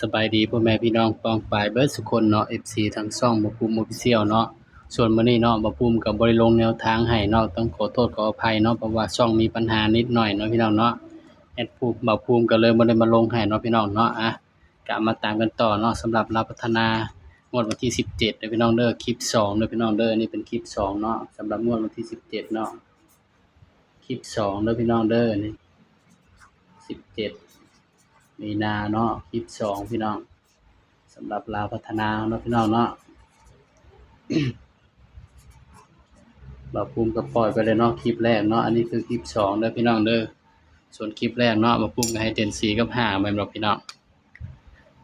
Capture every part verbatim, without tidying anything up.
สบายดีพ่อแม่พี่น้องป้องปายเบิดสุคนเนาะ เอฟซี ทางช่องบ่าวภูมิ Official เนาะ ส่วนมื้อนี้เนาะ บ่าวภูมิก็บ่ได้ลงแนวทางให้เนาะ ต้องขอโทษขออภัยเนาะ เพราะว่าช่องมีปัญหานิดหน่อยเนาะพี่น้องเนาะ แอดภูมิ บ่าวภูมิก็เลยบ่ได้มาลงให้เนาะพี่น้องเนาะ อ่ะ ก็มาตามกันต่อเนาะ สำหรับลาวพัฒนางวดวันที่สิบเจ็ดเด้อพี่น้องเด้อ คลิปสองเด้อพี่น้องเด้อ อันนี้เป็นคลิปสองเนาะ สำหรับงวดวันที่สิบเจ็ดเนาะ คลิปสองเด้อพี่น้องเด้อ นี่ สิบเจ็ด มีนาเนาะ คลิปสองพี่น้อง สำหรับลาวพัฒนาเนาะพี่น้องเนาะ บ่าวภูมิก็ปล่อยไปเลยเนาะ คลิปแรกเนาะ อันนี้คือคลิปสองเด้อพี่น้องเด้อ ส่วนคลิปแรกเนาะ บ่าวภูมิก็ให้เด่นสี่กับห้าแม่นบ่พี่น้อง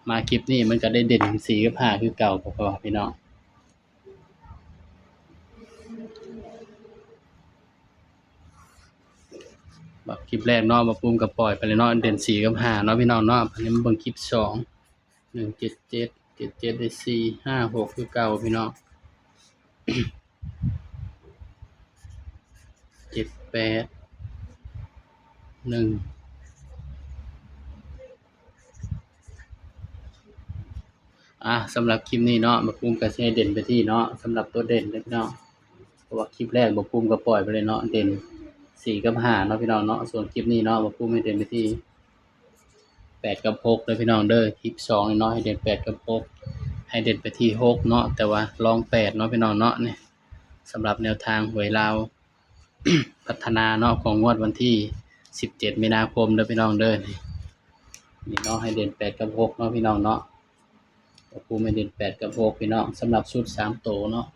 มาคลิปนี้มันก็ได้เด่นสี่กับห้าคือเก่า พอๆ พี่น้อง บัดคลิปแรกเนาะ บ่าวภูมิก็ปล่อยไปเลยเนาะ เด่นสี่กับห้าเนาะพี่น้องเนาะ อันนี้มาเบิ่งคลิปสอง หนึ่งเจ็ดเจ็ด เจ็ดเจ็ด ได้สี่ ห้า หก คือเก่าพี่น้อง เจ็ดแปด หนึ่ง อ่ะ สำหรับคลิปนี้เนาะ บ่าวภูมิก็สิให้เด่นไปที่เนาะ สำหรับตัวเด่นเด้อพี่น้อง เพราะว่าคลิปแรกบ่าวภูมิก็ปล่อยไปเลยเนาะ เด่นสี่กับห้าเนาะพี่น้องเนาะ ส่วนคลิปนี้เนาะ บ่าวภูมิให้เด่นไปที่แปดกับหกเด้อพี่น้องเด้อ คลิปสองนี่เนาะ ให้เด่นแปดกับหก ให้เด่นไปที่หกเนาะ แต่ว่ารองแปดเนาะพี่น้องเนาะ นี่ สำหรับแนวทางหวยลาว พัฒนาเนาะ ของงวดวันที่สิบเจ็ดมีนาคมเด้อพี่น้องเด้อ นี่ นี่เนาะ ให้เด่นแปดกับหกเนาะพี่น้องเนาะ บ่าวภูมิให้เด่นแปดกับหกพี่น้อง สำหรับชุดสามตัวเนาะ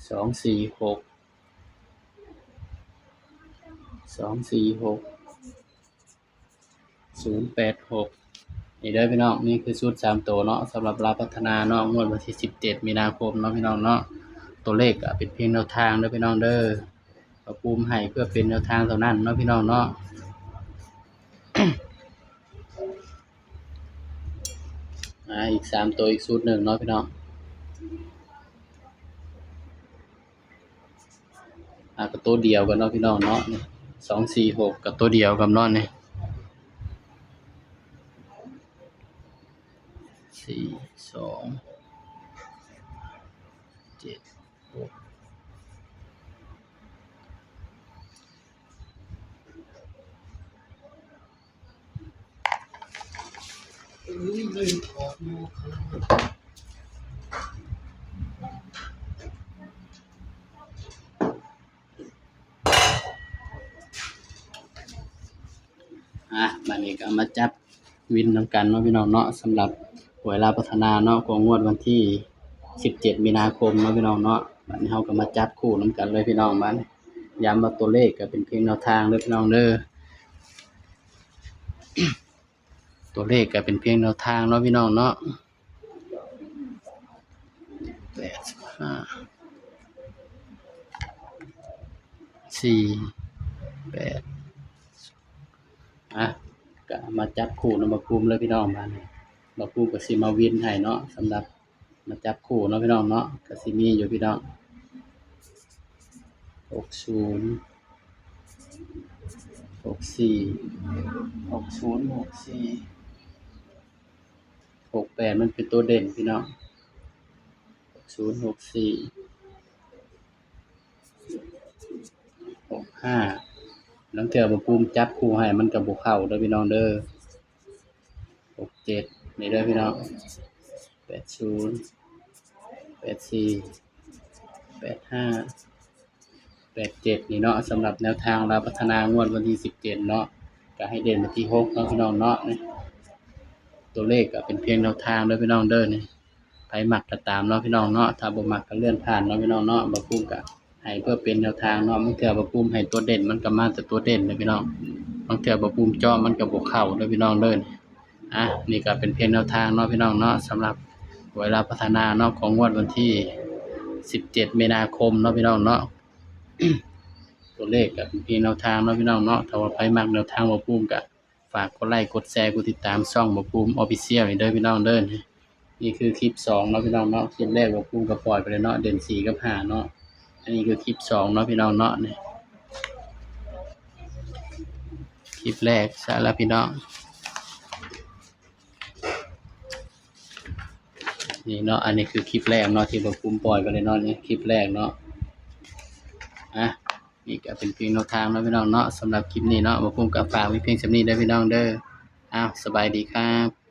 สองสี่หก สองสี่หก ศูนย์แปดหก นี่เด้อพี่น้อง นี่คือชุดสามตัวเนาะ สำหรับลาวพัฒนาเนาะ งวดวันที่สิบเจ็ดมีนาคมเนาะพี่น้องเนาะ ตัวเลขก็เป็นเพียงแนวทางเด้อพี่น้องเด้อ บ่าวภูมิให้เพื่อเป็นแนวทางเท่านั้นเนาะพี่น้องเนาะ อ่า อีกสามตัวอีกชุดหนึ่งเนาะพี่น้อง อ่า ก็ตัวเดียวกันเนาะพี่น้องเนาะ นี่ สองสี่หก กับตัวเดียวกันเนาะ นี่ สี่ สอง เจ็ด หก อ่ะ บัดนี้ก็เอามาจับวินนำกันเนาะพี่น้องเนาะ สำหรับหวยลาวพัฒนาเนาะ ของงวดวันที่สิบเจ็ดมีนาคมเนาะพี่น้องเนาะ บัดนี้เราก็มาจับคู่นำกันเลยพี่น้อง บัดนี้ย้ำว่าตัวเลขก็เป็นเพียงแนวทางเด้อพี่น้องเด้อ ตัวเลขก็เป็นเพียงแนวทางเนาะพี่น้องเนาะ แปดห้า สี่ แปด อ่ะ ก็มาจับคู่นำบ่าวภูมิเลยพี่น้อง บัดนี้บ่าวภูมิก็สิมาวินให้เนาะ สำหรับมาจับคู่เนาะพี่น้องเนาะ ก็สิมีอยู่พี่น้อง หกศูนย์ หกสี่ หกศูนย์ หกสี่ หกแปด มันเป็นตัวเด่นพี่น้อง หกศูนย์ หกสี่ หกห้า ลางเทื่อบ่าวภูมิจับคู่ให้มันก็บ่เข้าเด้อพี่น้องเด้อ หกเจ็ด นี่เด้อพี่น้อง แปดศูนย์ แปดสี่ แปดห้า แปดเจ็ด นี่เนาะ สำหรับแนวทางลาวพัฒนางวดวันที่สิบเจ็ดเนาะ ก็ให้เด่นไปที่หกเนาะพี่น้องเนาะ นี่ ตัวเลขก็เป็นเพียงแนวทางเด้อพี่น้องเด้อ นี่ ไผมักก็ตามเนาะพี่น้องเนาะ ถ้าบ่มักก็เลื่อนผ่านเนาะพี่น้องเนาะ บ่าวภูมิก็ให้เพื่อเป็นแนวทางเนาะ บางเทื่อบ่าวภูมิให้ตัวเด่นมันก็มาแต่ตัวเด่นเด้อพี่น้อง บางเทื่อบ่าวภูมิเจาะมันก็บ่เข้าเด้อพี่น้องเด้อ อ่ะ นี่ก็เป็นเพียงแนวทางเนาะพี่น้องเนาะ สำหรับหวยลาวพัฒนาเนาะ ของงวดวันที่สิบเจ็ดมีนาคมเนาะพี่น้องเนาะ ตัวเลขก็เป็นเพียงแนวทางเนาะพี่น้องเนาะ ถ้าว่าไผมักแนวทางบ่าวภูมิก็ฝากกดไลค์ กดแชร์ กดติดตามช่องบ่าวภูมิ Official นี่เด้อพี่น้องเด้อ นี่คือคลิปสองเนาะพี่น้องเนาะ คลิปแรกบ่าวภูมิก็ปล่อยไปแล้วเนาะ เด่นสี่กับห้าเนาะ อันนี้คือคลิปสองเนาะพี่น้องเนาะ นี่ ลิปแรกซะแล้วพี่น้อง นี่เนาะ อันนี้คือคลิปแรกเนาะ ที่บ่าวภูมิปล่อยไปเลยเนาะ นี่คลิปแรกเนาะ อ่ะ นี่ก็เป็นเพียงแนวทางเนาะพี่น้องเนาะ สำหรับคลิปนี้เนาะ บ่าวภูมิก็ฝากไว้เพียงส่ำนี้เด้อพี่น้องเด้อ อ้าว สบายดีครับ